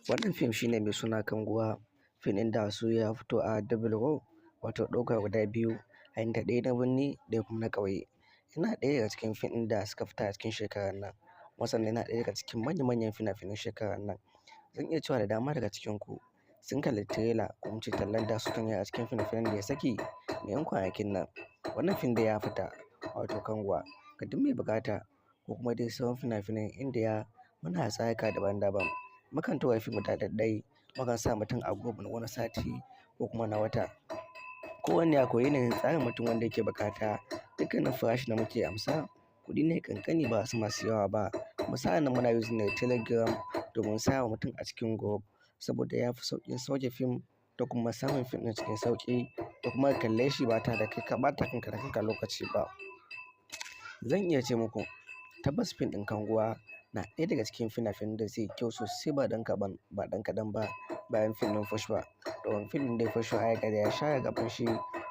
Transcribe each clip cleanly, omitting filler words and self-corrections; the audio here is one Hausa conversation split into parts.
Wannan fim shine mai suna Kanguwa. Fim ɗin da su ya fito a double role, wato ɗauka guda biyu, a inda ɗaya na birni, ɗaya kuma na ƙauye. Yana ɗaya daga cikin fim ɗin da suka fita a cikin shekarar nan. Kuma sannan yana ɗaya daga cikin manya manyan fina-finan shekarar nan. Zan iya cewa da dama daga cikinku sun kalli trailer, ko in ce tallan da sukan yi a cikin fina-finan da ya saki na 'yan kwanakin nan. Wannan fim dai ya fita, wato Kanguwa. Ga duk mai buƙata ko kuma dai sauran fina-finan Indiya, muna tsarika daban-daban. Mukan tura fim guda ɗai-ɗai, mukan sa mutum a group na wani sati ko kuma na wata. Kowanne akwai yanayin tsarin mutum wanda yake buƙata. Dukkanin farashin da muke amsa kuɗi ne ƙanƙani, ba su masu yawa ba. Kuma sa'an nan muna using ne Telegram domin sawa mutum a cikin group, saboda ya fi sauƙin sauke fim da kuma samun fim ɗin cikin sauƙi, da kuma ka kalle shi ba tare da kai ka ɓata kanka da kanka lokaci ba. Zan iya ce muku tabbas fim ɗin Kanguwa na ɗaya daga cikin fina-finan da zai yi kyau sosai, ba ɗan kaɗan ba, ɗan kaɗan ba, bayan fim ɗin Pushpa. Domin fim ɗin dai Pushpa ya riga ya share gaban shi,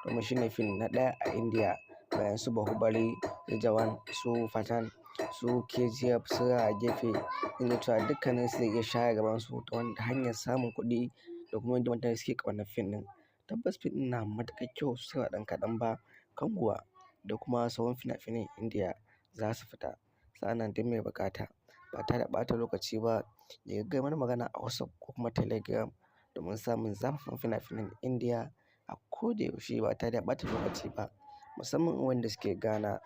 domin shine fim na ɗaya a Indiya bayan su Bahubali, su Jawan, su Pathaan, su KGF, su a gefe. Zan iya cewa dukkanin su zai iya share gabansu ta hanyar samun kuɗi da kuma yadda mutane suke ƙaunar fim ɗin. Tabbas fim ɗin na matuƙar kyau sosai, ba ɗan kaɗan ba. Kanguwa da kuma sauran fina-finan Indiya za su fita. Sa'an nan duk mai buƙata, ba tare da ɓata lokaci ba, ya gaya mana magana a WhatsApp ko kuma Telegram domin samun zafafan fina-finan Indiya a ko da yaushe ba tare da ɓata lokaci ba. Musamman wanda suke Ghana,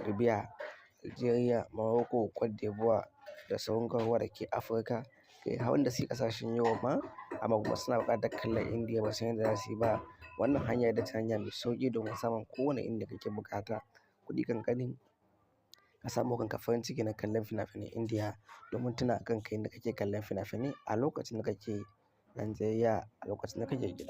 Libya, Algeria, Morocco, Cote d'Ivoire da sauran garuruwa da ke Afirka. Kai har wanda suke ƙasashen Europe ma, amma kuma suna buƙatar kallon Indiya, ba su san yadda za su yi ba. Wannan hanya ita ce hanya mai sauƙi domin samun kowane inda kake buƙata. Kuɗi ƙanƙani ka samu kanka farin ciki na kallon fina-finan Indiya, domin tuna kanka yadda kake kallon fina-finai a lokacin da kake Najeriya, a lokacin da kake gida.